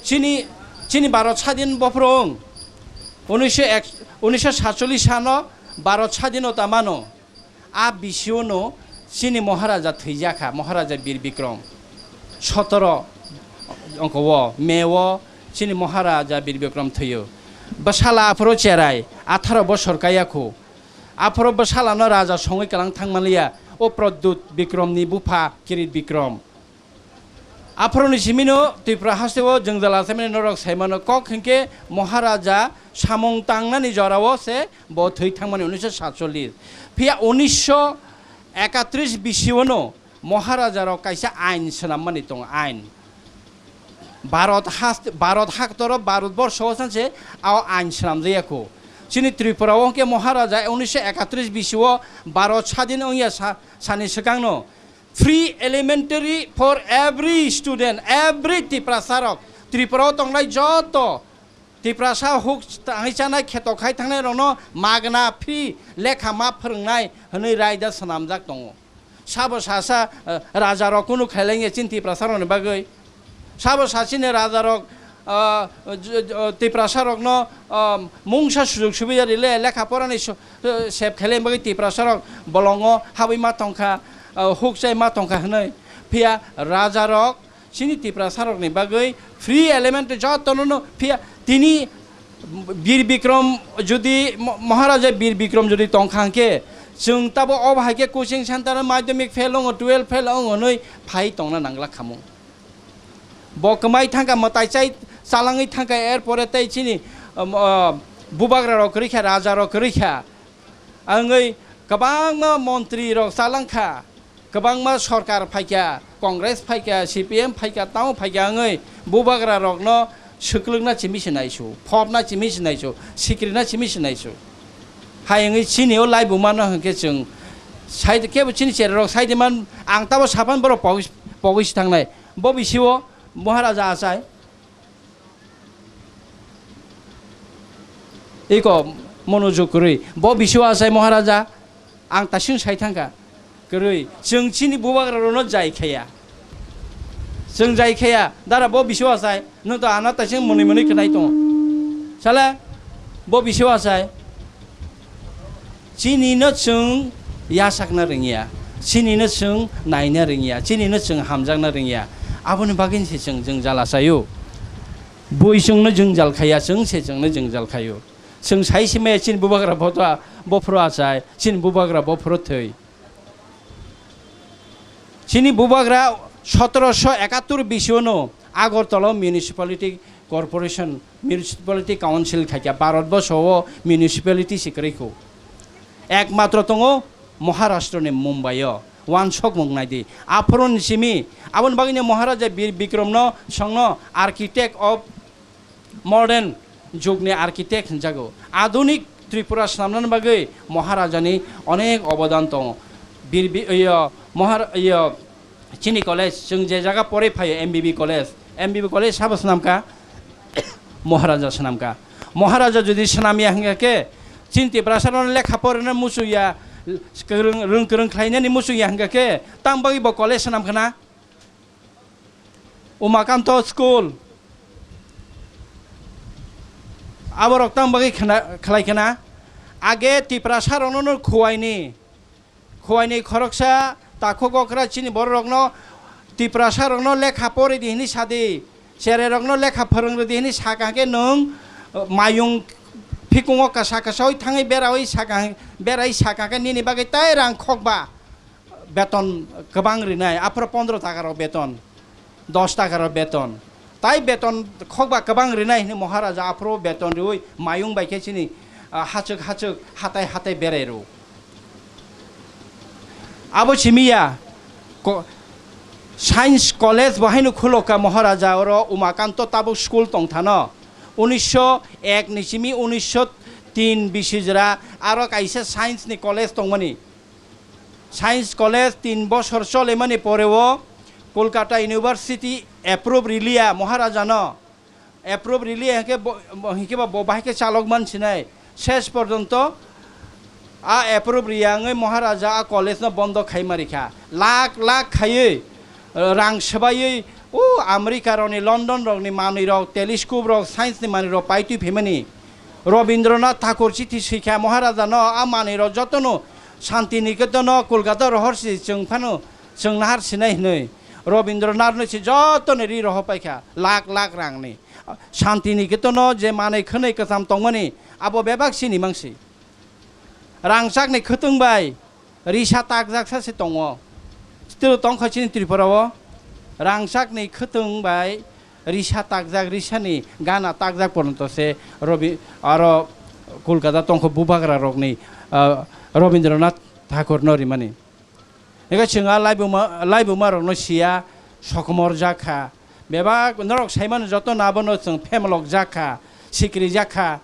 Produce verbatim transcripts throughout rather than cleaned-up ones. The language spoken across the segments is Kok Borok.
Chini, chini Bharat sadin bophuru wng. Unisho ek, unisho satchollis sano Bharat sadin o ta mano. A bisio no chini Maharaja thwijak kha, Maharaja Bir Bikrom. Sotoro ongko o, May o chini Maharaja Bir Bikrom thwiyo. Bwsala aphuru cherai, atharo bosor kaya khu. Aphuru bwsala no raja songwi kwlang thang manliya, o Pradyut Bikrom ni bupha Kirit Bikrom. Aphuru ni simi no Tripura haste o jwngjal achaimani norok sai mano, kok hinkhe Maharaja samung tangnani jora o se bo thwi thangmani unisho satchollis. Phiya unisho ekatris bisi o no Maharaja rok kaisa ain swnammani tongo, ain. Bharat haste, Bharat haktoro, Bharat borsho o sanse a ain swnamjaya kho. Chini Tripura o hinkhe Maharaja unisho ekatris bisi o Bharat sadin wngya sa-, sani swkang no free elementary for every student, every Tiprasa rok. Tripura o tongnai joto Tiprasa huk tangwi chanai kheto khai thangnai rokno magna free lekha ma phwrwngnai hwnwi raida swnamjak tongo. Sabo sasa, eh, raja rok kunu khailaiya chini Tiprasa rokni bagwi. Sabo sachini raja rok, ah, j-, j-, Tiprasa rokno, ah, mungsa sujog subida rile, lekha porani so-, eh, sep khailai bagwi Tiprasa rok bolongo habwi ma tongkha, ah, huk chai ma tongkha hwnwi. Phiya raja rok chini Tiprasa rokni bagwi free element jotono no phiya tini Bir Bikrom jodi Mo-, Maharaja Bir Bikrom jodi tongkha hwnkhe chwng tabo obo hai khe coaching center madhyamik fail ongo, twelve fail ongo hwnwi phai tongna nanglak khamung. Bo kwmai thangkha, mwtai chai chalangwi thangkha, er pore tei chini, um, uh, bubagra rok kwrwi kha, raja rok kwrwi kha. Wngwi kwbangma montri rok chalangkha, kwbangma sorkar phaikha, Congress phaikha, C P M phaikha, tamo phaikha wngwi bubagra rokno swklwkna chimi se naisu, phopna chimi se naisu, sikrina chimi se naisu. Hai wngwi chini o laibuma no hwnkhe chwng sai kebo chini chera rok sai de man, ang tabo sapan borok pogwi, pogwi si thangnai. Bo bisi o Maharaja achai. Iko monojog kwrwi. Bo bisi o achai Maharaja, ang tasing sai thangkha. Kwrwi. Chwng chini bubagra rokno jai khaya. Chwng jai khaya. Dara bo bisi o achai. Nwng to ano tasing mwnwi mwnwi khnai tongo. Sale, bo bisi o achai. Chini no chwng yachakna rwngya, chini no chwng naina rwngya, chini no chwng hamjakna rwngya, aboni bagwi se chwng jwngjal achaio. Bui chwng no jwngjal khaiya, chwng se chwng no jwngjal khaio. Chwng sai se maya chini bubagra boto, bophuru achai, chini bubagra bophuru thwi. Chini bubagra sotoroso ekattor bisio no Agartala Municipality Corporation, Municipality Council khaikha, Bharat borsho o municipality se kwrwi kho. Ekmatro tongo Maharashtra ni Mumbai o, wansokmung nai di. Aphuru ni simi, aboni bagwi no Maharaja Bir Bikrom no songno architect of modern jugni architect hinjago. Adunik Tripura swnamnani bagwi Maharajani onek obodan tongo. Bir-, bi-, iyo, Mahar-, iyo, chini college, chwng je jaga porwi phaio, M B B college. M B B college sabo swnamkha? Maharaja swnamkha. Maharaja jodi swnamya hwnkha khe, chini Tiprasarokno lekha porina muchungya, kwrwng, rwng kwrwng khlainani muchungya hwnkha khe, tang bagwi bo college swnamkhana? Umakanto school. Aborok tang bagwi khna-, khlai khna? Age Tiprasarokno no khuwaini, khuwaini khoroksa takhuk okra chini bororokno Tiprasarokno lekha pori di hwnwi sadi, chererokno lekha phwrwng rwdi hwnwi sakha khe nwng, uh, mayung phikungo kasa kasaui thangwi beraui sakha, berai sakha khe nini bagwi tai rang khokba. Beton kwbang rinai, aphuru pondro taka rok beton, dos taka rok beton. Tai beton khokba kwbang rinai hwnwi Maharaja aphuru beton riui mayung bai khe chini, ah, hachwk hachwk, hatai hatai berai rw. Abo simi ya, ko-, Science College bo haino khulo kha Maharaja, oro Umakanto tabuk school tong thano. Unisho ek ni simi unisho tin bisi jora aro kaisa science ni college tongmani. Science College tin bosor cholemani pore o Kolkata University approve riliya Maharajano. Approve riliya hinkhe bo, bo, hinkhe ba bo bahai khe chalok man sinai. Ses porjonto a approve riya wngwi Maharaja a college no bondo khai ma rikha. Lakh lakh khaiwi, eh, rang swbaiwi O America rokni, London rokni manwi rok, telescope rok, science ni manwi rok paitwi phaimani. Rabindranath Thakur chithi swikha Maharaja no, a manwi rok jotono Shanti Niketan o Kolkata rohor si chwng phano chwng nahar sinai hinwi. Rabindranath no se jotono ri rohor paikha lakh lakh rangni. Shanti Niketan o je manwi khwnwi kwcham tongmani abo bebak sini mangsi. Rangchakni khwtwng bai risa takjak sa se tongo. Tiro tongkha chini Tripura o. Rangchakni khwtwng bai risa takjak, risani gana takjak porjonto se Rabi aro Kolkata tongkha bubagra rokni, ah, Rabindranath Thakur no rimani. Ego chwng a laibuma, laibuma rokno siya sokomor jakha. Bebak norok saimano joto no abono chwng phemalok jakha, sikri jakha.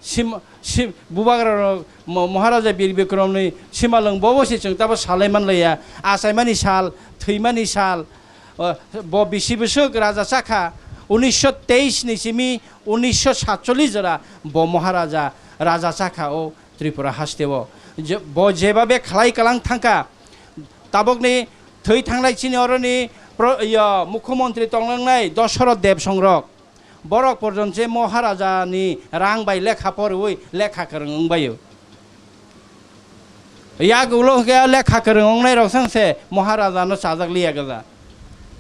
Sim, sim, bubagra rok mo-, Maharaja Bir Bikramni simalwng bobo se chwng tabo salai manlaiya. Achaimani sal, thwimani sal, o, bo bisi bwswk raja chakha. Unisho teis ni simi unisho satchollis jora bo Maharaja raja chakha o Tripura haste o. Je, bo jebabe khlai kalang thangkha, tabokni thwi thangnai chini oroni pro-, ya, mukhyamantri tonglangnai Dosoroth Debsongrok. Borok porjonto se Maharaja ni rang bai lekha poriwi lekha kwrwng wngbaio. Yak ulo hwnkhe lekha kwrwng wngnai rok sang se Maharaja no chajak liya gwja.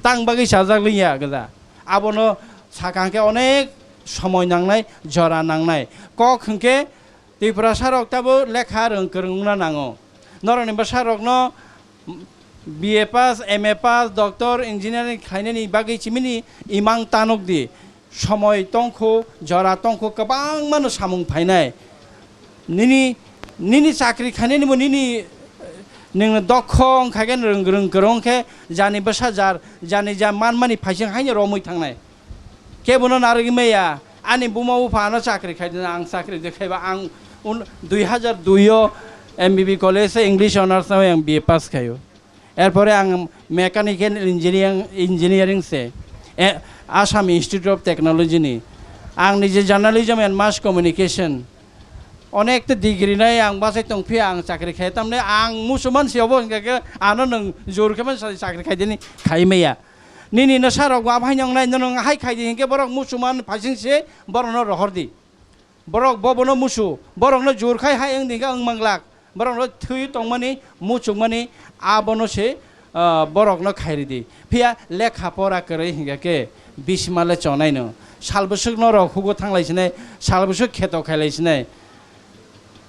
Tang bagwi chajak liya gwja. Abono sakha hwnkhe onek somoi nangnai, jora nangnai. Kok hwnkhe Tiprasa rok tabo lekha rwng kwrwng wngna nango. Norokni bwsa rokno B A pass, M A pass, doctor, engineering khlainani bagwi chimini imang tanuk di. Somoi tongkhu, jora tongkhu, kwbangma no samung phainai. Nini, nini chakri khainani bo nini, eh, nwng dokho wngkha khe, nwng rwng kwrwng khe, jani bwsa jar, jani ja manmani phaising haino romwi thangnai. Kebono narwgwi maya, ani buma bupha ano chakri khai dino, ang chakri de khaiba, ang un-, dui hazar dui o M B B college o English honours no ang B A pass khaio. Erpore ang mechanical engineering, engineering se, e, Assam Institute of Technology ni. Ang nije journalism and mass communication. Onek ta degree nai ang bachai tongphi ang chakri khai. Tamni ang musuman si obo hingke ke ano nung jor khe man sa chakri khai dini khai maya. Nini no sarok bo aphai nong nai no nung hai khai di hingke borok musuman phaising se borok no rohor di. Borok bo bono musu, borok no jor khai hai wng di hingke wng manglak. Borok no thwi tongmani, muchukmani abono se, ah, borok no khairi di. Phiya lekha pora kwrwi hingke ke bisima le chonai no. Sal bwswk no rok hugo thanglai sinai, sal bwswk kheto khailai sinai.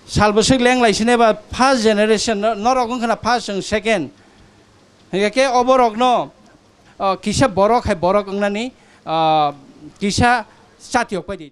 Sal bwswk lenglai sinai ba first generation no, norok wngkha na first and second. Hingke ke oborok no, ah, kisa borok hai borok wngnani, ah, kisa chatiok pai di.